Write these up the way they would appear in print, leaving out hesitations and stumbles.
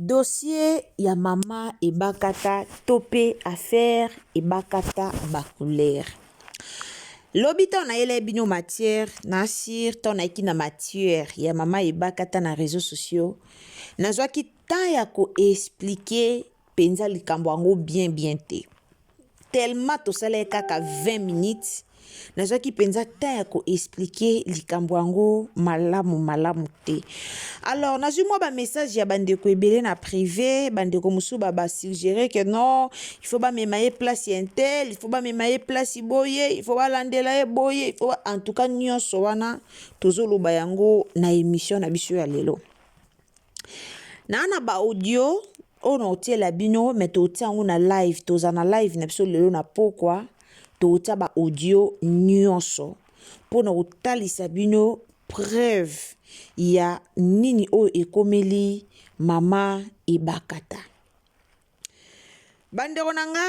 Dossier ya mama Ebakata to pe affaire Ebakata ba couleur. Lobi ntango nayelaki bino matière na sur ntango nayaki na matière ya mama Ebakata na réseaux sociaux, nazwaki temps ya ko expliquer mpenza likambo yango bien bien te. Tellement tosalaki kaka 20 minutes, nazwaki mpenza temps ya koexplike likambo yango malamu malamu te. Alors nazwi mwa bamessage ya bandeko ebele na privé, bandeko mosusu ba basuggere que non, il faut bamema ye place ya intel, il faut bamema ye place boye, il faut balandela ye boye, il faut ba... en tout cas nyonso wana tozoloba yango na émission na biso ya lelo. Naa na ba audio oyo nakotiela bino, me totia yango na live, toza na live na biso lelo na pokwa, totia ba audio nyonso mpona kotalisa bino preuve ya nini oyo ekomeli mama Ebakata. Bandeko na nga,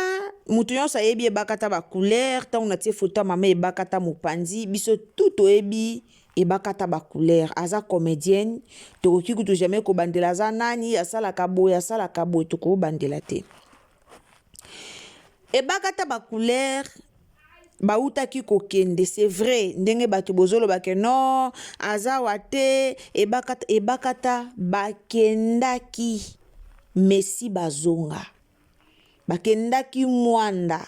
moto nyonso ayebi Ebakata ba couleur. Ntango natie foto ya mama Ebakata mopanzi, biso tout toyebi Ebakata ba couleur. Aza comédienne, tokoki kutu jamais kobandela aza nani, asalaka boye, asalaka boye, tokobandela te. Ebakata ba couleur bautaki kokende, c'est vrai ndenge bato bozoloba ke non aza wa te. Ebakata, Ebakata bakendaki mesi bazonga, bakendaki Mwanda,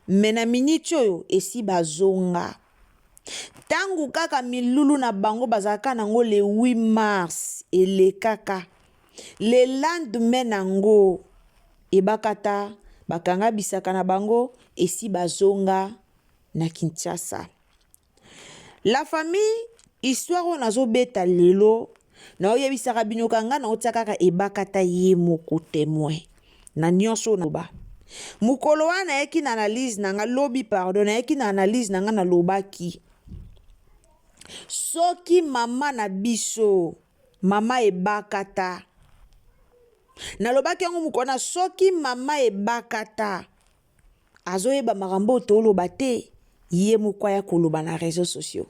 me na miniti oyo esi bazonga. Ntango kaka milulu na bango bazalaka nango le 8 mars elekaka, le lendemain nango Ebakata bakanga bisaka na bango esi bazonga na Kinshasa. La famille, histoire oyo nazobeta lelo naoyebisaka bino ka nga naotia kaka Ebakata ye moko témoin na nyonso oyo naloba. Mokolo wana nayaki na analyse na nga lobi, pardon, nayaki na analyse na nga, nalobaki soki mama na biso mama Ebakata, nalobaki yango mokolo wana, soki mama Ebakata azoyeba makambo oyo toloba te, ye moko aya koloba na réseaux sociaux,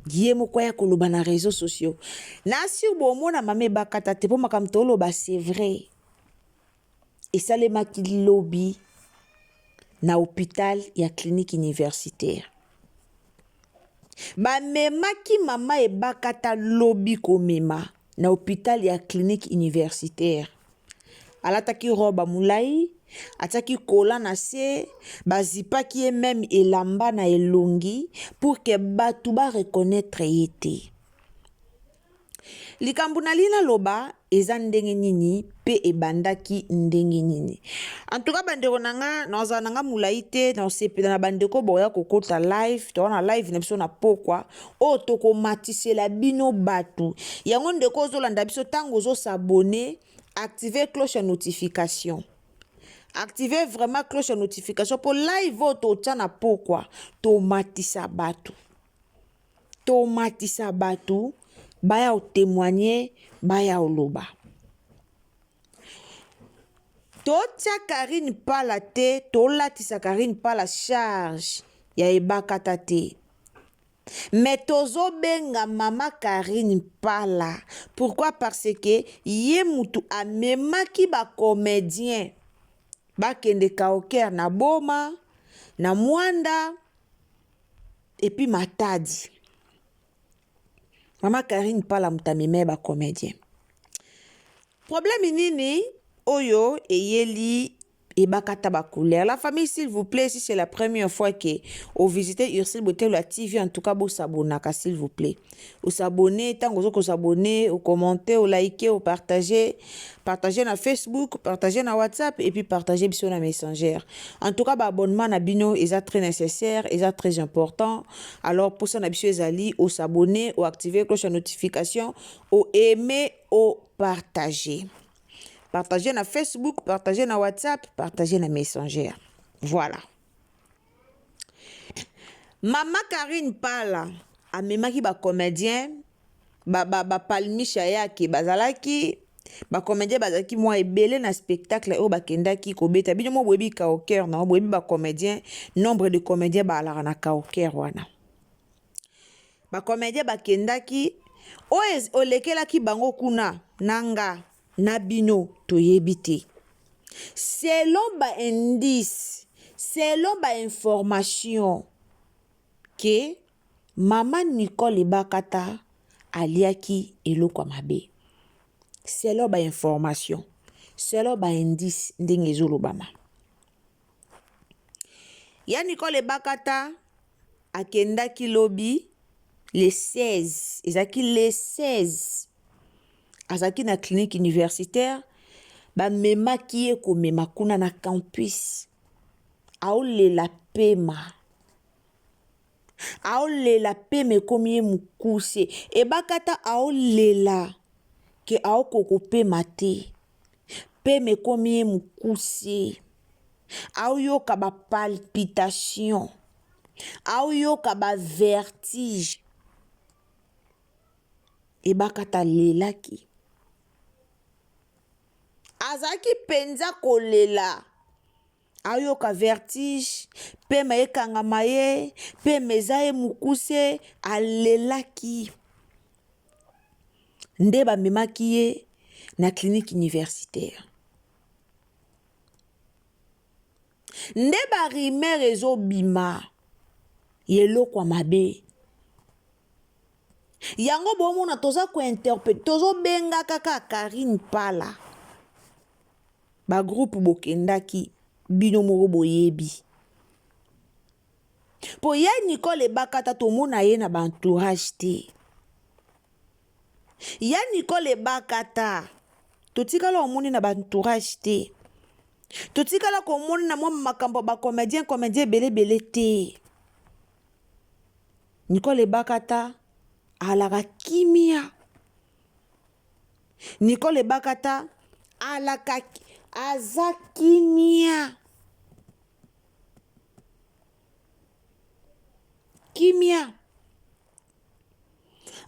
ye moko aya koloba na réseaux sociaux. Na sur bomona mama Ebakata te, mpo makambo toloba c'est vrai. Esalemaki lobi na hôpital ya clinique universitaire. Bamemaki mama Ebakata lobi komema na hôpital ya clinique universitaire. Alataki robe molai, atiaki kola na se, bazipaki ye meme elamba na elongi pour que bato bareconnaître ye te. Likambo nali naloba eza ndenge nini mpe ebandaki ndenge nini. En tout cas bandeko na nga, nazala na nga molai te, nasepela na bandeko boya kokota live, toza na live na biso na pokwa oyo tokomatisela bino bato yango. Ndeko ozolanda biso, ntango ozosabone, active cloche ya notification, active vraiment cloche ya notification, mpo live oyo totya na pokwa tomatisa bato, tomatisa bato baya kotémoigner, baya koloba. Totia Karine Pala te, tolatisa Karine Pala charge ya Ebakata te, me tozobenga mama Karine Pala. Pourquoi? Parce que ye mutu amemaki bacomédien bakende Kauker na Boma, na Mwanda et puis Matadi. Mama Karine Pala moto amema ye bacomédien. Problème nini oyo eyeli Ebakata ba couleur? La famille, s'il vous plaît, si c'est la première fois que ovisite Ursule Botelo ya TV, en tout cas bosabonaka, s'il vous plaît. Osabone, ntango ozo kosabone, ocommente, olike, opartage, partage na Facebook, partage na WhatsApp et puis partage biso na Messenger. En tout cas baabonnement na bino eza très nécessaire, eza très important. Alors mposa na biso ezali osabone, oactive cloche ya notification, oaime, opartage, partager na Facebook, partager na WhatsApp, partager na Messenger. Voilà. Mama Karine Pala amemaki bacomédien, bapalmisha ba, ba yake bazalaki bacomédien, bazalaki mwa ebele na spectacle oyo bakendaki kobeta. Bino mo boyebi Kauker na boyebi bacomédien, nombre de comédien baalaka na Kauker wana. Bacomédien bakendaki. Oyo olekelaki bango kuna na nga na bino toyebi te. Selon ba indices, selon ba informations que mama Nicole Ebakata aliaki eloko ya mabe. Selon ba informations, selon ba indices ndenge ezolobama. Ya Nicole Ebakata akendaki lobi le 16, ezalaki le 16, azalaki na clinique universitaire, bamemaki ye komema kuna na campus, aolela pema, aolela pema ekomi ye mokuse. Ebakata aolela ke aokoka kopema te, pema ekomi ye mokuse, aoyoka ba palpitation, aoyoka ba vertige. Ebakata alelaki, azalaki mpenza kolela, ayoka vertige, pema ekangama ye, pema eza ye mokuse, alelaki. Nde bamemaki ye na clinique universitaire. Nde ba rumeur ezobima ya eloko ya mabe. Yango bomona toza ko interpelle, tozobenga kaka Carine Pala. Ba groupe bokendaki bino moko boyebi. Po ye Nicole Ebakata tomona ye na ba entourage te. Ya Nicole Ebakata totikala omoni na ba entourage te. Totikala komona na mwa makambo ya ba comedien comedien ebele ebele te. Nicole Ebakata alaka kimia. Nicole Ebakata alaka aza kimia. Kimia.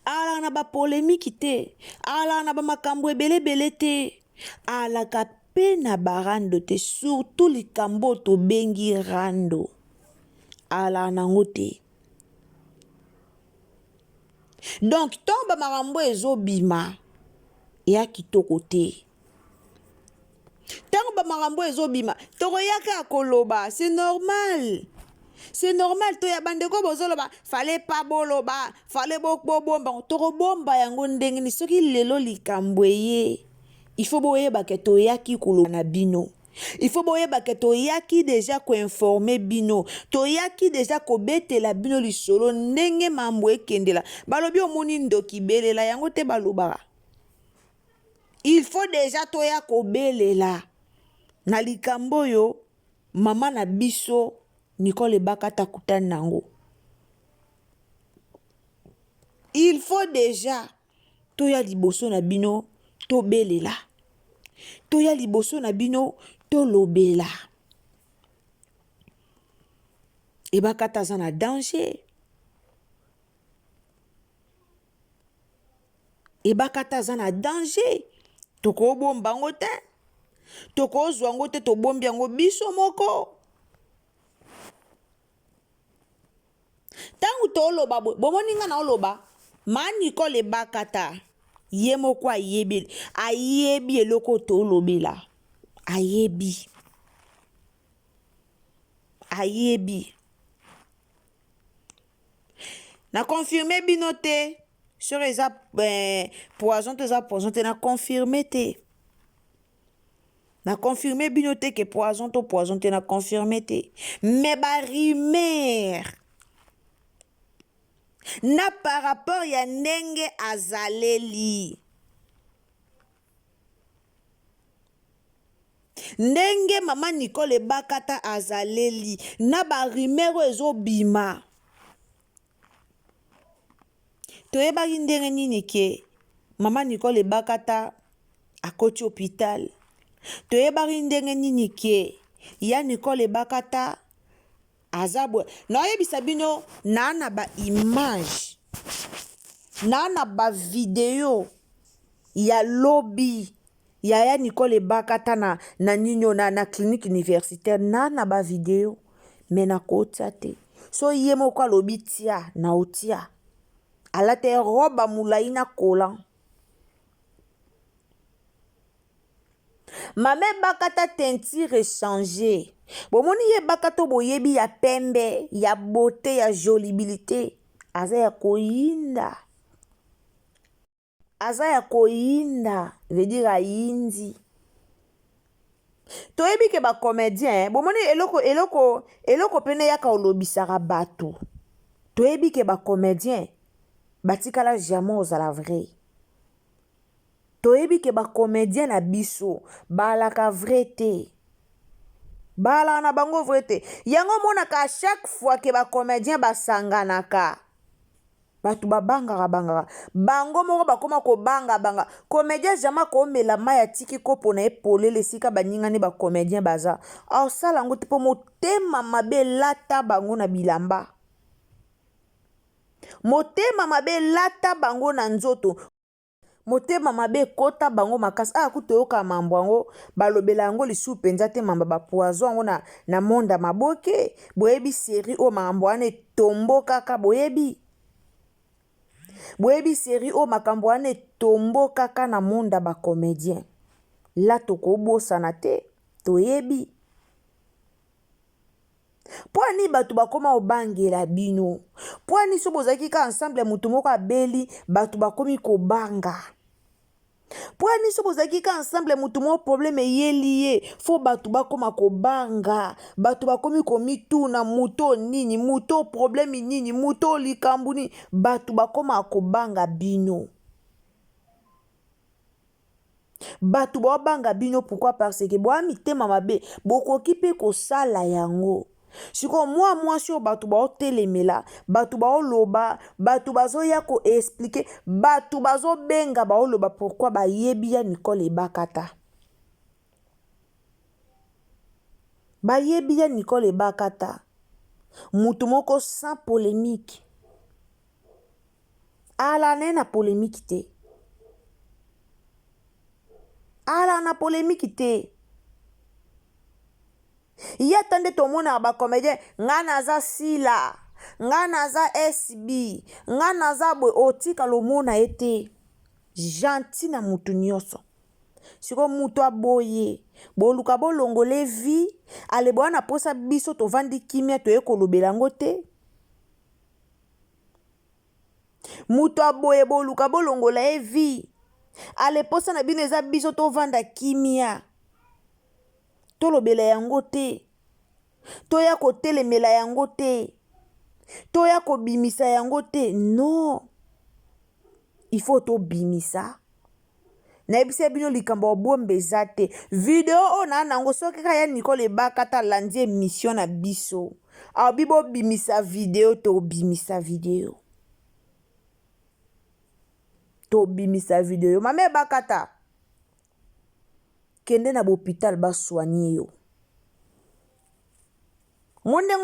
Alaka na ba polemique te, alaka na ba makambo ebele ebele te, alaka pe na ba rando te, surtout likambo oyo tobengi rando alaka nango te. Donc ntango ba makambo ezobima eya kitoko te. Ntango ba makambo ezobima tokoya kaka koloba, c'est normal. C'est normal toya bandeko bozoloba fallait pas boloba, fallait bobomba. Tokobomba yango ndenge nini soki lelo likambo eye? Il faut boyeba ke toyaki koloba na bino. Il faut boyeba ke toyaki deja koinforme bino, toyaki deja kobetela bino lisolo ndenge mambo ekendela. Balobi omoni ndoki belela yango te balobaka. Il faut deja toya kobelela na likambo oyo mama na biso Nicole Ebakata akutani na yango. Il faut deja toya liboso na bino tobelela, toya liboso na bino tolobela. Ebakata aza na danger. Ebakata aza na danger, tokobomba yango te, tokozwa yango te, tobombi yango biso moko. Ntango toloba boye, bomoni nga naoloba, ma Nicole Ebakata ye moko ayebi, ayebi eloko tolobela, ayebi, ayebi. Na confirme bino te soki eza eh, poison to eza poison te, na confirme te, na confirme bino te ke poison to poison te, na confirme te, mais ba rumeur na par rapport ya ndenge azaleli, ndenge mama Nicole Ebakata azaleli na ba rumeur oyo ezobima, toyebaki ndenge nini ke mama Nicole Ebakata akoti hôpital, toyebaki ndenge nini ke ya Nicole Ebakata aza boye. Naoyebisa bino naa na ba image, naa na ba video ya lobi yaya Nicole Ebakata na, na nini na, na clinique universitaire, na na ba video me nakotia te. So ye moko alobi tia na otia. Alata ye robe ya molayi na collant. Mama ebakata teinture echange. Bomoni ye ebakata oyo boyebi ya pembe, ya beaute, ya jolibilite. Aza ya koyinda. Aza ya koyinda, veut dire ayindi. Toyebi ke ba comedien, bomoni eloko eloko eloko pene eyaka olobisaka bato. Toyebi ke ba comedien batikala jamais ozala vrai. Toyebi ke ba comedien na biso baalaka vrai te. Baalaka na bango vrai te. Yango omonaka à chaque fois ke ba comedien basanganaka. Bato babangaka bangaka. Bango moko bakoma kobanga banga. Comedien jamais akomela mayi atiki kopo na ye polele esika baninga ne ba comedien baza. Akosala yango te po motema mabe elata bango na bilamba. Motema mabe elata bango na nzoto. Motema mabe ekota bango makasi. Awa kutu toyoka mambo yango, balobela yango lisusu mpenza te, mamba ba poison yango na, na monde ya maboke. Boyebi serie oyo makambo wana etombokaka, boyebi? Boyebi serie oyo makambo wana etombokaka na monde ya ba comediens. La tokobosana te, toyebi. Mpo ya nini bato bakoma kobangela bino? Mpo ya nini soki bozalaki kaka ensemble moto moko abeli bato bakomi kobanga? Mpo ya nini soki bozalaki kaka ensemble moto moko problème eyeli ye fo bato bakoma kobanga? Bato bakomi komituna moto nini, moto problème nini, moto likambo nini? Bato bakoma kobanga bino. Batu bao banga bino pourquoi parce que boa mitema mabe bokoki pe kosala yango sikoyo mwa mwasi oyo batu bao telemela batu bao loba batu bazoya ko explique batu bazo benga bao loba pourquoi bayebi ya Nicole Ebakata bayebi ya Nicole Ebakata mutu moko sans polemique Ala naye na polemique te. Ala na polemique te. Ye ata nde tomonaka ba comedien nga naza Sila, nga naza SB, nga naza boye otikala omona ye te. Gentil na mutu nioso. Sikoyo mutu aboye boluka bolongola ye vie ale boya na posa biso tovandi kimia toye kolobela yango te. Moto ya boye boluka bolongola ye vie. Ale posa na bino eza biso tovanda kimia. Tolobela yango te. Toya kotelemela yango te. Toya kobimisa yango te. Non. Il faut tobimisa. Nayebisa bino likambo ya bomba eza te. Video oyo naa nango soki kaka ya Nicole Ebakata alandi emission na biso. Alobi bobimisa video tobimisa video. Tobimisa video. Mama Ebakata kende na bopital ba soigner yo. Mo ndenge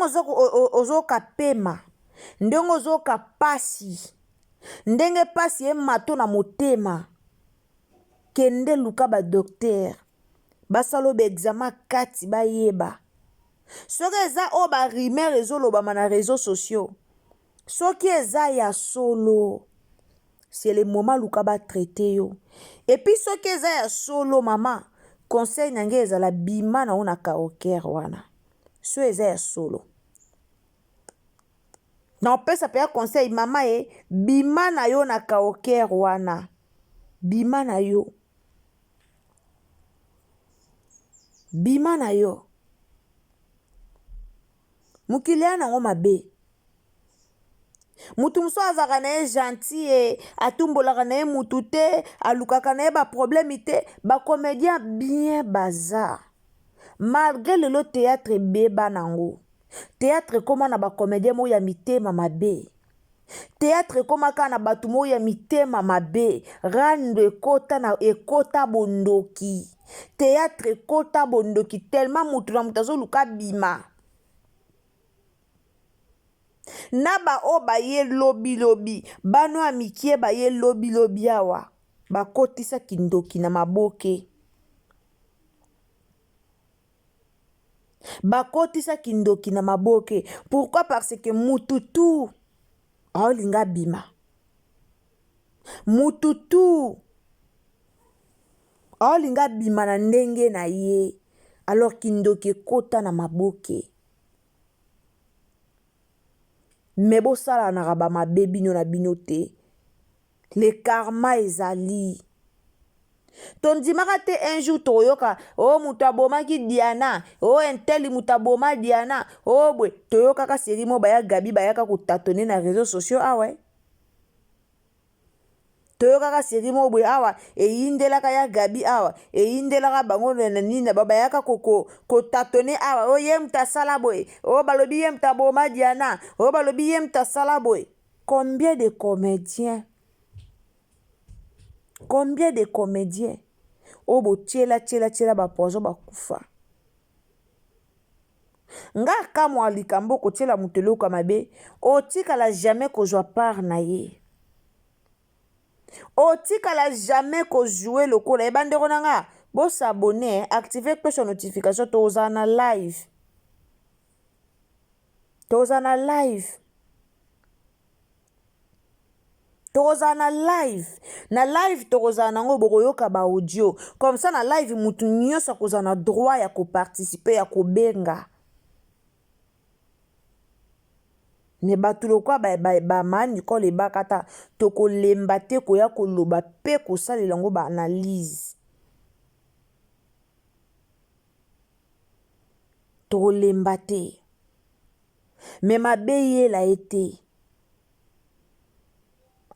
ozoka pema, ndenge ozoka pasi, ndenge pasi emato na motema, kende luka ba docteur basala yo ba examen kati bayeba soki eza oyo ba rumeur ezolobama na reseaux sociaux soki eza ya solo c'est le moment luka ba traite yo epuis soki eza ya solo mama conseil na ngai ezala bima na yo na kaoker wana so eza ya solo na opesa mpenza conseil mama e bima na yo na kaoker wana bima na yo bima na yo mokili ya nango mabe Mutu mosusu azalaka na ye gentil ye atumbolaka na ye mutu te alukaka na ye ba problème te ba comedien bien baza malgre lelo theatre ebeba nango theatre ekoma na ba comedien moko ya mitema mabe theatre ekoma kaka na bato moko ya mitema mabe rando ekota na ekota bondoki theatre ekota bondoki tellement mutu na mutu azoluka abima Na ba oyo baye lobi lobi, bana oyo ya mikie baye lobi lobi awa bakotisa kindoki na maboke. Bakotisa kindoki na maboke. Pourquoi? Parce que mutu tout aolinga abima. Mutu tout aolinga abima na ndenge na ye alors kindoki ekota na maboke. Mais bosalanaka ba mabe bino na bino te. Le karma ezali. Tondimaka te un jour tokoyoka o oh, moto abomaki Diana, o oh, intel moto aboma Diana, o oh, boye toyokaka série mo baya Gabi bayaka kotatone na réseaux sociaux awa. Eh. Toyokaka série moko boye awa eyindelaka ya Gabi awa eyindelaka bango na nini na bayaka kotatone awa o ye moto asala boye o balobi ye moto aboma Diana o balobi ye moto asala boye. Combien de comediens combien de comediens oyo botiela tiela tiela ba poison bakufa nga kamwa likambo kotiela moto eloko ya mabe otikala jamais kozwa part na ye otikala jamais kojoue lokola ye bandeko na nga bosabone active cloche ya notification tozala na live tozala na live tokozala na live na live tokozala nango bokoyoka ba audio comme ça na live mutu nyonso akozala na droit ya koparticipe ya kobenga me bato lokola bama ba, ba Nicole Ebakata tokolemba te koya koloba mpe kosalela yango baanalyse tokolemba te me mabe eyela ye te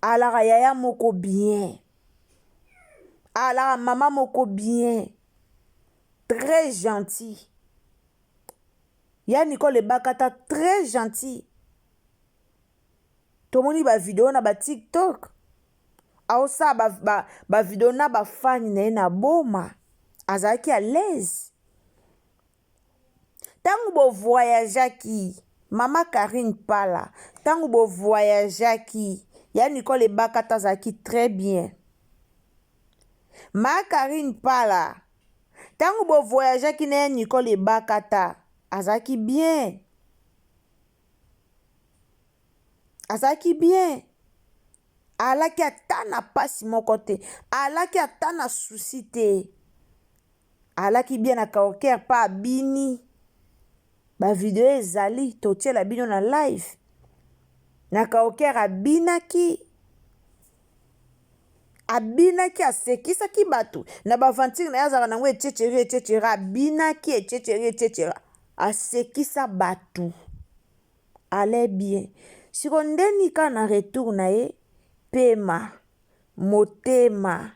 alaka yaya moko bien alaka mama moko bien très gentil ya Nicole Ebakata très gentil tomoni ba video na ba TikTok aosala ba, ba, ba video na bafani na ye na boma azalaki à l'aise Tango bo voyageaki mama Carine Pala tango bo voyageaki ya Nicole Ebakata azalaki très bien ma Carine Pala tango bo voyageaki na ya Nicole Ebakata azalaki bien azalaki bien alaki ata na pasi moko te alaki ata na souci te Alaki bien na calcaire pa abini. Ba video ezali totiela bino na live. Na calcaire abinaki. Abinaki asekisaki bato na ba aventure na ye azalaka nango ececeri ececera abinaki ececeri ececera asekisa bato allait bien siko ndeni kaka na retour na ye pema motema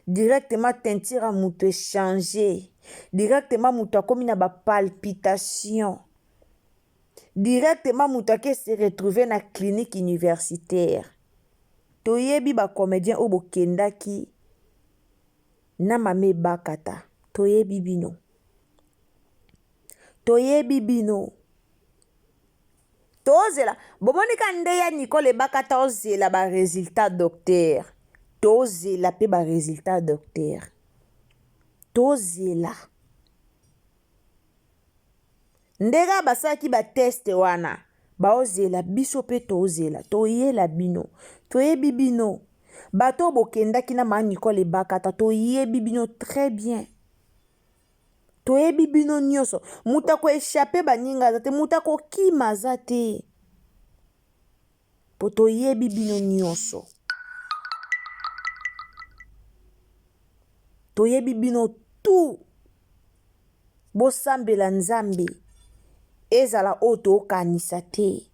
directement teinture ya mutu echange directement mutu akomi na ba palpitation directement mutu ake se retrouver na clinique universitaire toyebi ba comedien oyo bokendaki na mama ebakata toyebi bino toyebi bino Tozela bomoni ka nde ya Nicole ebakata ozela ba resultat docteur tozela pe ba resultat docteur tozela nde kaka basalaki ba test wana baozela biso pe tozela toyela bino toyebi bino bato oyo bokendaki na ma Nicole ebakata toyebi bino très bien Toyebi bino nioso. Moto ako echappe baninga aza te, moto akokima aza te. Po toyebi bino nioso. Toyebi bino tout. Bosambela Nzambe. Ezala oyo tokanisa te.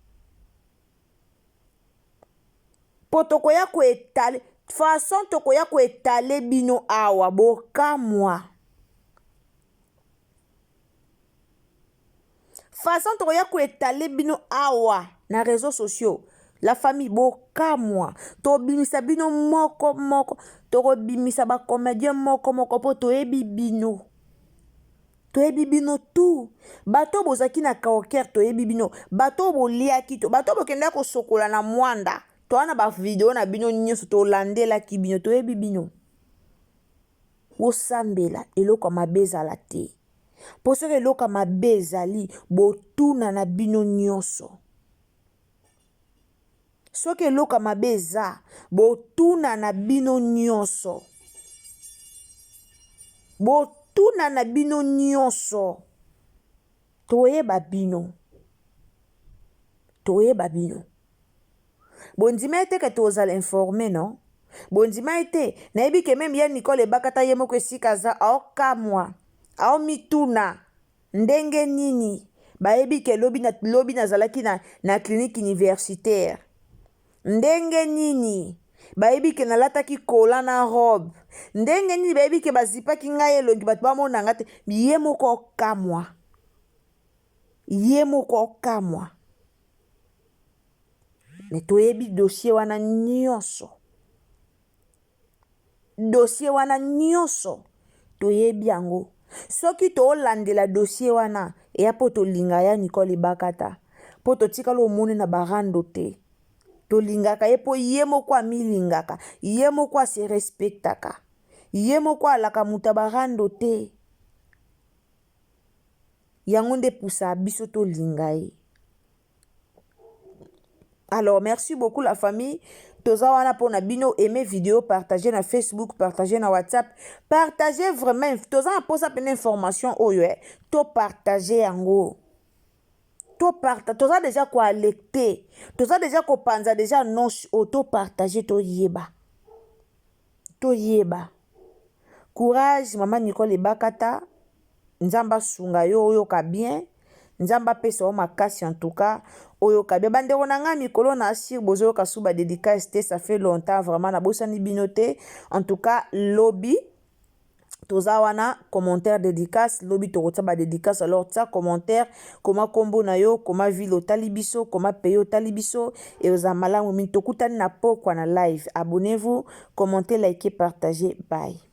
Po tokoya ko etale façon tokoya ko etale bino awa bokamwa. Façon tokoya ko etale bino awa na réseaux sociaux la famille bokamwa tobimisa bino moko moko tokobimisa ba comédien moko moko po toyebi bino. Toyebi bino tout. Bato oyo bozalaki na calcaire toyebi bino. Bato oyo boliaki to bato oyo bokendaki kosokola na mwanda. Toa na ba video na bino nyonso tolandelaki bino toyebi bino. Bosambela eloko ya mabe ezala te. Po soki eloko ya mabe ezali botuna na bino nyonso. Soki eloko ya mabe eza, botunana bino nyonso. Botunana bino nyonso. Toyeba bino. Toyeba bino. Bondima ye te ke tozala informe non? Bondima ye te. Nayebi ke meme ya Nicole Ebakata ye moko esika aza aokamwa, aomituna ndenge nini bayebi ke lobi na lobi nazalaki na, na clinique universitaire. Ndenge nini bayebi ke nalataki kola na robe. Ndenge nini bayebi ke bazipaki ngai elongi bato bamona ngai te. Ye moko okamwa. Ye moko okamwa. Mais toyebi dossier wana nyonso. Dossier wana nyonso toyebi yango. Soki tolandela dossier wana eya mpo tolinga ya Nicole Ebakata mpo totikala omoni na barando te. Tolingaka ye mpo ye moko amilingaka, ye moko ase respectaka, ye moko alaka moto ya barando te. Yango nde epusaka biso tolinga ye. Alors merci beaucoup la famille. Toza wana pona bino aimer vidéo, partager na Facebook, partager na WhatsApp, partager vraiment. Toza na posa pena information oyo eh. To partager yango. To parta toza déjà ko alecter. Toza déjà ko panza déjà annonce oyo to partager to yeba. To yeba. Courage maman Nicole Ebakata. Nzambe asunga yo oyoka bien. Nzambe apesa yo makasi en tout cas oyoka bien. Bandeko na ngai mikolo na asir bozoyoka su ba dédicace te ça fait longtemps vraiment nabosani bino te. En tout cas lobi toza wana commentaire dédicace lobi tokotia ba dédicace alors tia commentaire koma kombo na yo koma ville otali biso koma pays otali biso ekozala malamu mingi tokutani na pokwa na live abonnez-vous commentez likez partagez bye.